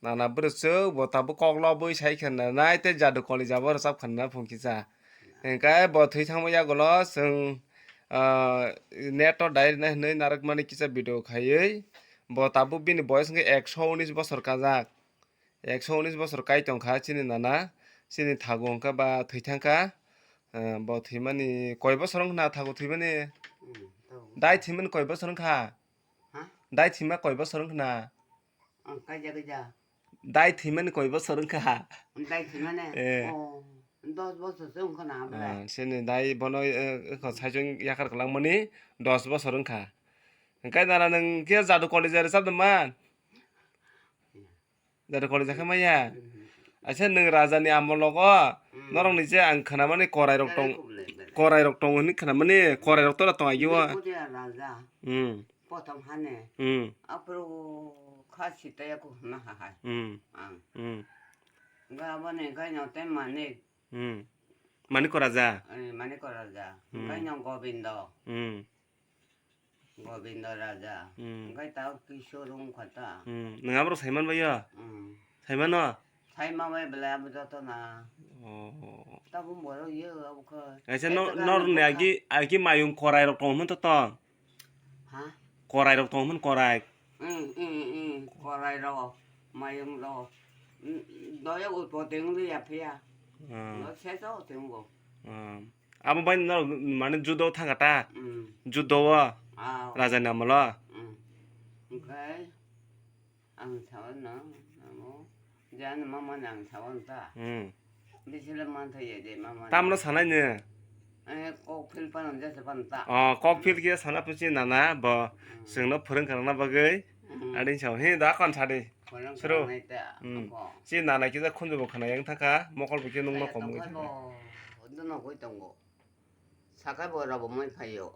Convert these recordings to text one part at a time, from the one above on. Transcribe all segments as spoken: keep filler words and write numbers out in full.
Nana bwrwsuk bo tabuk kok lobwi sai khe nanai tei jadu koli jabo rwchap kha nana phung kisa. Hwnkhe bo thwi thangma yagulo chwng, ah, net o dai rwnai hwnwi narwkmani kisa video khaiwi. Bo tabuk bini boyes wngkha ekso unis bosor kajak. Ekso unis bosor kai tongkha chini nana, chini thago hwnkha ba thwi thangkha. Ah, bo thwimani koi bosor wngkha na thago thwimani? Hmm, thago. Dai thwimani koi bosor wngkha? Ha? Dai thwima koi bosor wngkha na? Ang kaija kaija. Dai thwimani koi bosor wngkha? Dai thwimani? Eh. Oh, dos bosor se wngkha na, ah, bwlai. Sini dai bono, eh, wngkha saichung yakar kwlangmani dos bosor wngkha. Hwnkhe nana nwng khe jadu koli jai rwchap de man? Jadu koli jakha maya. Hmm. Aisa nwng raja ni amol logo, hmm, norok ni je ang khnamani korai rok tong, korai rok tong hwnwi khnamani, korai rok tora tong agi o. Bini puria raja. Hmm. Pothom hane. Hmm. Aphuru kha sitaya ko hwnna ha hai. Hmm. Ang. Hmm. Ga boni gaino tei manik. Hmm. Manik ko raja. Eh, manik ko raja. Hmm. Gaino Gobindo. Hmm. Gobindo Raja. Hmm. Hwnkhe tao Kishore wngkha ta. Hmm. Nwng aborok saiman bai ya? Hmm. Saimano? Saima bai belai abo joto na. Oh. Tabuk borok ye abo khe. Kaisa no, nor ni agi, agi mayung korai rok tong hwn to tong. Ha? Korai rok tong hwn korai. Hmm, hmm, hmm. Korai rok, mayung rok. Hmm, doya upo tengli ya phiya. Hmm. No seso tengo. Hmm. Abo bai no mane judo thangkha ta? Mm. Judo o ah, raja ni amolo? Mm. Hwnkhe ang sao no, amo jani mama ni ang sao ta. Mm. Bisile mantha ye de mama ni. Tamno sanai ni? Eh, kok phil pano jesa pan ta. Oh, kok phil khe sana pusi nana bo. Mm. Chwngno phwrwng kharna bagwi. Mm. Adin sao, he da kon sadi. Phwrwng suru. Kharnai ta, mm, ako. Si nana kisa khunju bo khana yang thaka, mokol bo khe nungno. Kaya kom tongkha gwi bo, thaka. Dono gwi tongo. Sakai bo rabo mai phaio.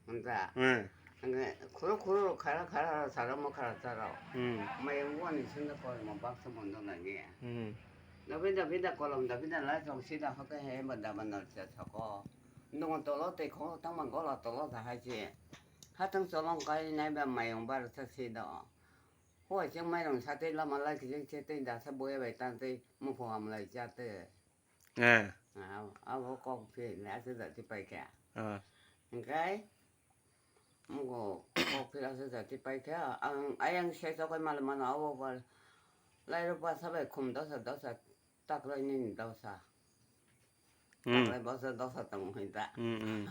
Hwnta. Hmm. Ang khuru khuru khara khara sara mo khara sara. Hmm. Mai ang wani sunda kol mo baksa mondo na ge. Hmm. Da binda binda kolom da binda lai tong sida hoke he ba da ban nor cha sako. Nungo tolo te kho tang ma gola tolo sa hai che. Hatang cholong kai nai ba mai ang bar sa sida. Hoi cheng mai rong sa te lama lai kijeng che te da sa boya bai tan te mo pho am lai cha te. Eh. Ah, abo kok phil aswk da ti pai kha. Ah. Hwnkhe mugo kok phil aswk da ti pai kha. Ang ayang se chokoi mal mano abo bal. Lai rok basa bai khum dosa dosa taklai nini dosa. Hmm. Taklai bosa dosa tong hoi da. Hmm, hmm.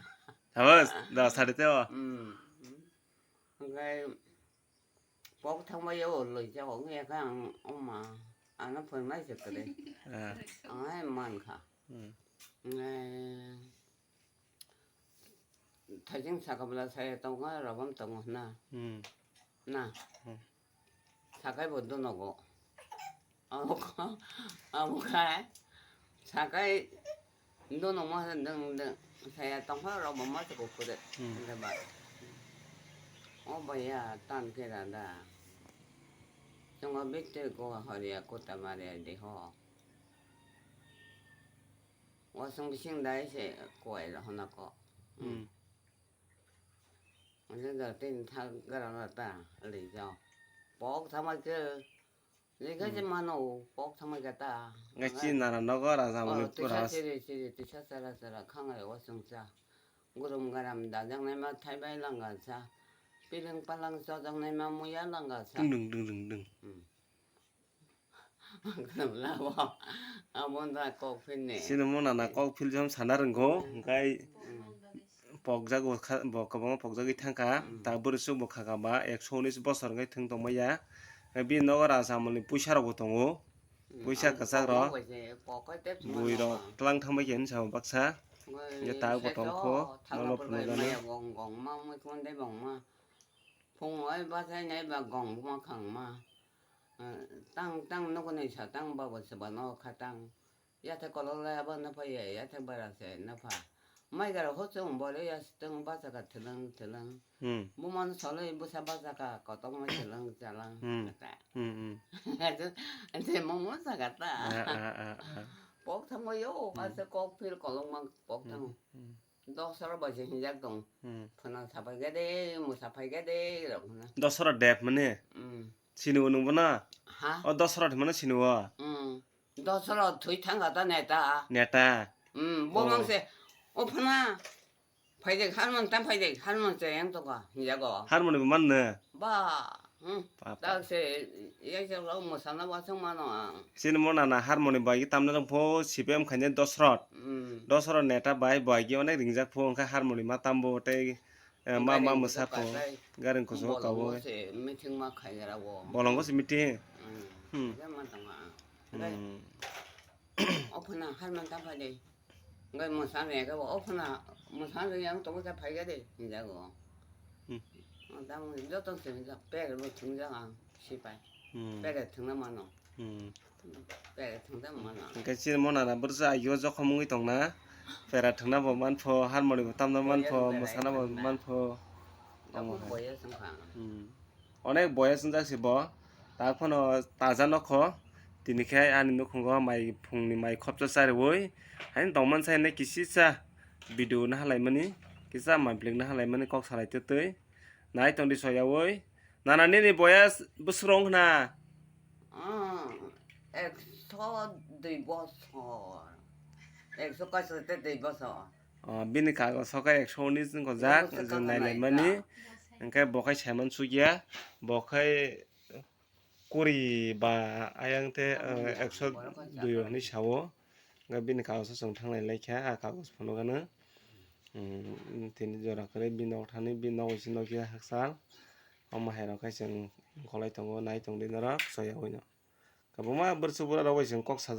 Habas, dosa de teo. Hmm. Hwnkhe Pok thangma ya o loi jago wngya khe ang oma ano phwrwngnai se kwrwi. Ah. Ang hai man kha. Hmm. Eh, thaijing saka bwla saya tongo, robom tongo hwna. Hmm. Na. Hmm. Sakai bo donogo. Abo kha, abo kha. Sakai dono ma deng deng saya tongkha rok bo ma se ko kure. Hmm. Deba. O baya tan khe da da. Chungo bitte ko horia kota maria de ho. Wasung bising dai se koi ro hona ko. Hmm. Ande da tin thang gara na ta le jao. Pok thama ke Lekha je mano, pok thangmai kha ta. Ngai chi nana nogo raja mani pura. Tisa siri siri, tisa sara sara, khangai o sungsa. Gurum garam dajaknai ma thaibai langa sa. Piling palang chojaknai ma muya langa sa. Ding ding ding ding ding. Hmm. Labo, abo da kok philni. Sini mo nana kok phil jom sana rwngkho, hwnkhe. Hmm. Pokjago kha, bo kwbangma pokjagwi thangkha, hmm, ta bwrwsuk bo khakha ba ekso unis bosor wngwi thwng tongmaya. Bini nogo rasamani puisa rokbo tongo, hmm, puisa kwchak rok. Bui rok twlang thangbai khe hinwi sao baksa. Hwnkhe ta bo tongkho, nono phunukjana. Gong gong ma mui khon de bong ma. Phung oi bachai nai ba gong ma khang ma. Tang tang nokni sa tang ba bo se ba no kha tang. Yathai kolok lai abo no pha ya, yathai bara se no pha. Mai gara ho chwng bole ya tang bachaka thwlang thwlang. Hmm. Buma no soloi bwsa bachaka kotok mai thwlang chalang. Hmm. Kata. Hmm, hmm. Ante mo mo saka ta. Ah, ah, ah, ah. Pok thangma yo, hmm, ase kok phil kolok mang pok thang. Hmm, hmm. Dosra bai se hinjak tong. Hmm. Phana sapai gede, mo sapai gede rok hwna. Dosra dep mane? Hmm. Sini o nungbo na? Ha? O Dosrot himano sini o. Hmm. Dosrot thwi thangkha ta neta. Neta. Hmm, bo Oh. mang se, "O phana, phaidek harmon tam phaidek, harmon se yang toka," hinjago. Harmoni bo manno? Ba, hmm. Papa. Tak se, ya se lo mosana ba sang mano ang. Sini mo nana harmoni bai tamna jong pho sipem khaine Dosrot. Hmm. Dosrot neta bai bai gi onek ringjak pho, hwnkhe harmoni ma tambo tei Eh, ma, ma, Gari mwsa kuchuk pho, katai. Gari kuchuk Bolongo kawo. Se meeting ma khaijara wo. Bolongo se meeting? Hmm. Hmm. Khe ma tongma. Hmm. Ophana harman ta phai de. Ngai mwsa ne khe bo ophana mwsa ne yang tongo khe phai khe de hinjago. Hmm. Tamo joto se hinjak pek ro thungjak ang sipai. Hmm. Pek thungna mano. Hmm. Pek thungda mano. Hingke chini mo nana bwrwsa agio jokhom wngwi tongna. Pera thwngna bo manpho, harmoni bo tamna manpho, Boyang mwsana bo berai manpho. Abo Omo hai. Boyang wngkha. Hmm. Onek boyang wngjak se bo. Tak phano taja nokho. Tini khe ani nukhungo mai phungni mai khopsa chariwi. Haino tongman sai hwnwi kisisa video nahalaimani. Kisa mai bwlwk nahalaimani kok salai twtwi. Nai tongdi soyawi. Nana nini boyas bwswk rwng khna? Ah, ekso dui bosor. Ekso kaisa te dui bosor. Oh, bini kago soka ekso unis wngkha jak, Ekso je kaisa nailaimani. Naikha. Hingke bo khai Simon Sugia, bo khai kuri ba ayang te, eh, ekso dui hinwi sao. Hingke bini kago se chwng thanglai laikha, a kago se phunukgano. Hmm, tini jora kwrwi bini nok thani, bini nok isi nokya hakchal. Omo hai rok khai chwng kholai tongo, nai tongdi norok, soyawino. Kwbangma bwrwsuk bwrwrok bai chwng kok sajak.